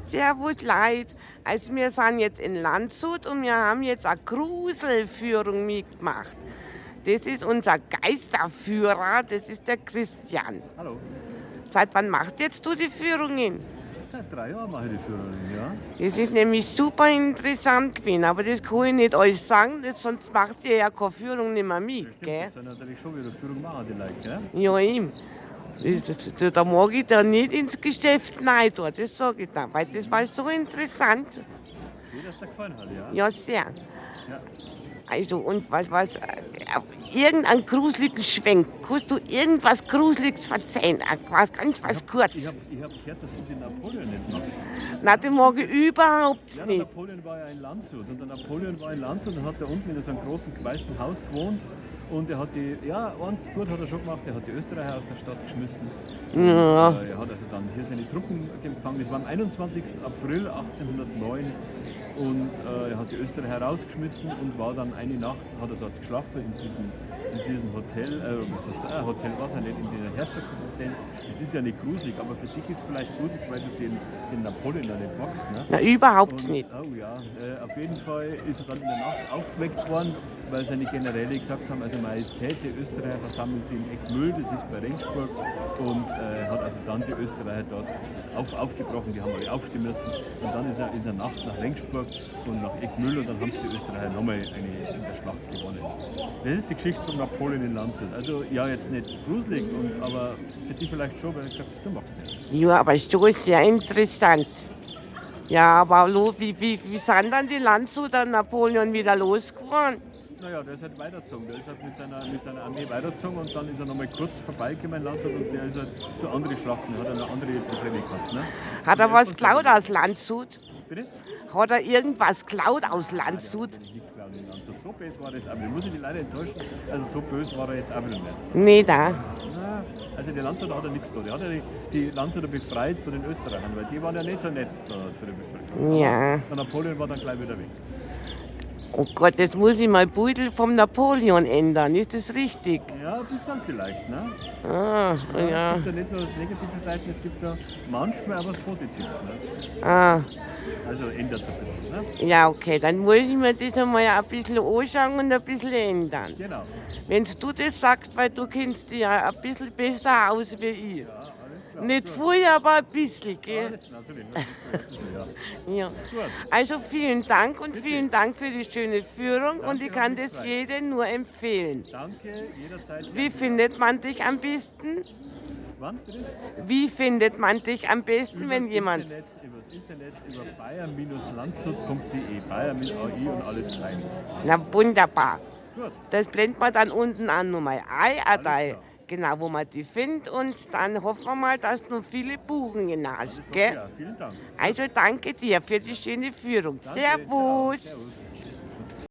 Servus Leid. Also wir sind jetzt in Landshut und wir haben jetzt eine Gruselführung mitgemacht. Das ist unser Geisterführer, das ist der Christian. Hallo. Seit wann machst jetzt du die Führungen? Seit 3 Jahren mache ich die Führungen, ja. Das ist nämlich super interessant gewesen, aber das kann ich nicht alles sagen, sonst macht ihr ja keine Führung nicht mehr mit, Stimmt, gell? das soll natürlich schon wieder Führung machen, die Leute, gell? Ja, eben. Da mag ich da nicht ins Geschäft rein, da, das sag ich da, weil das war so interessant. Wie das dir gefallen hat, ja? Ja, sehr. Ja. Also, und was, irgendeinen gruseligen Schwenk, kannst du irgendwas Gruseliges verzeihen, was ganz was kurz. Ich hab gehört, dass du den Napoleon nicht magst. Nein, den mag ich überhaupt Ja, der nicht. Napoleon war ja in Landshut. Und der Napoleon war in Landshut und hat da unten in so einem großen weißen Haus gewohnt. Und er hat die, ja, eins gut hat er schon gemacht, er hat die Österreicher aus der Stadt geschmissen. Und, Ja. er hat also dann hier seine Truppen empfangen. Das war am 21. April 1809. Und er hat die Österreicher rausgeschmissen und war dann eine Nacht, hat er dort geschlafen in diesem Hotel, was heißt da? Hotel war es ja nicht, in dieser Herzogsresidenz. Das ist ja nicht gruselig, aber für dich ist es vielleicht gruselig, weil du den Napoleon ja nicht magst, ne? Na, überhaupt Und, nicht. Oh ja, auf jeden Fall ist er dann in der Nacht aufgeweckt worden, weil seine Generäle gesagt haben, also Majestät, die Österreicher versammeln sich in Eckmühl, das ist bei Regensburg, und hat also dann die Österreicher dort, das ist aufgebrochen, die haben alle aufstehen müssen, und dann ist er in der Nacht nach Regensburg und nach Eckmühl und dann haben sie die Österreicher nochmal eine in der Schlacht gewonnen. Das ist die Geschichte von Napoleon in Landshut. Also ja, jetzt nicht gruselig, aber für dich vielleicht schon, weil ich gesagt habe, du magst nicht. Ja, aber schon sehr interessant. Ja, aber wie sind dann die Landshuter Napoleon wieder losgeworden? Naja, der ist halt weitergezogen. Der ist halt mit seiner Armee weitergezogen und dann ist er nochmal kurz vorbeigekommen in Landshut und der ist halt zu anderen Schlachten, hat er noch andere Probleme gehabt. Ne? Hat er Und der was ist geklaut von aus Landshut? Bitte? Hat er irgendwas geklaut aus Nein, der hat Landshut? natürlich nichts geklaut in Landshut. So böse war er jetzt auch wieder. Muss ich die leider enttäuschen. Also so böse war er jetzt auch wieder nicht. Nee, da. Na, also die Landshuter hat er nichts da. Der hat ja die Landshuter befreit von den Österreichern, weil die waren ja nicht so nett da zu der Bevölkerung. Ja. Der Napoleon war dann gleich wieder weg. Oh Gott, jetzt muss ich mein Beutel vom Napoleon ändern. Ist das richtig? Ja, ein bisschen vielleicht, ne? Ah, Ja, es ja. gibt ja nicht nur negative Seiten, es gibt ja manchmal auch was Positives. Ne? Ah. Also ändert es ein bisschen, ne? Ja, okay, dann muss ich mir das einmal ein bisschen anschauen und ein bisschen ändern. Genau. Wenn du das sagst, weil du kennst dich ja ein bisschen besser aus wie ich. Ja, alles klar. Nicht Gut. viel, aber ein bisschen, gell? Alles natürlich, natürlich, ein bisschen, ja. Ja. Gut. Also vielen Dank und Bitte. vielen Dank für die schöne Führung und Danke, ich hat kann mich das gefreut. jedem nur empfehlen. Danke, jederzeit. Wie findet man dich am besten? Wann, bitte? Wie findet man dich am besten, Übers wenn jemand... Internet, übers Internet, über bayer-landshut.de, Bayer mit AI und alles klein. Na wunderbar. Gut. Das blendet man dann unten an nochmal ein, Alles Adei. klar. Genau, wo man die findet und dann hoffen wir mal, dass du noch viele Buchungen hast, Alles gell? Ja, vielen Dank. Also danke dir für die schöne Führung. Danke, Servus. Ciao. Servus.